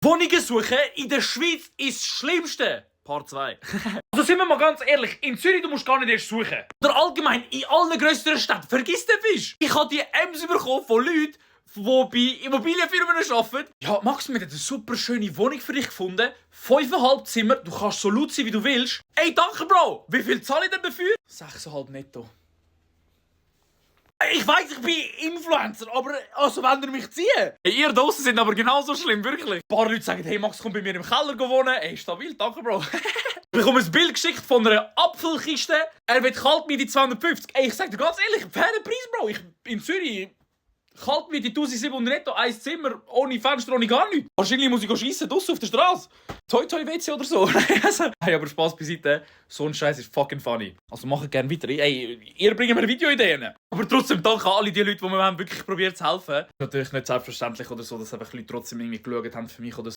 Wohnungen suchen in der Schweiz ist das Schlimmste. Part 2. Also sind wir mal ganz ehrlich, in Zürich du musst gar nicht erst suchen. Oder allgemein in allen grösseren Städten. Vergiss den Fisch. Ich habe die M's bekommen von Leuten, die bei Immobilienfirmen arbeiten. Ja, Max, wir haben eine super schöne Wohnung für dich gefunden. 5,5 Zimmer, du kannst so laut sein, wie du willst. Ey, danke, Bro. Wie viel zahle ich denn dafür? 6,5 netto. Ich weiss, ich bin Influencer, aber also wenn ihr mich ziehen. Hey, ihr draussen sind aber genauso schlimm, wirklich. Ein paar Leute sagen, hey Max, komm bei mir im Keller wohnen. Ey, stabil, danke, Bro. Ich bekomme ein Bild geschickt von einer Apfelkiste. Er will Kaltmiete 250. Ey, ich sag dir ganz ehrlich, fairer Preis, Bro. Ich in Zürich... Kaltmiete 1700 netto, ein Zimmer, ohne Fenster, ohne gar nichts. Wahrscheinlich muss ich schiessen, draussen auf der Straße. Toi-Toi-WC oder so. Hey, aber Spaß beiseite, so ein Scheiß ist fucking funny. Also macht gerne weiter. Ey, ihr bringt mir Videoideen. Aber trotzdem danke an alle die Leute, die mir wirklich probiert zu helfen. Natürlich nicht selbstverständlich oder so, dass einfach Leute trotzdem irgendwie geschaut haben für mich oder so.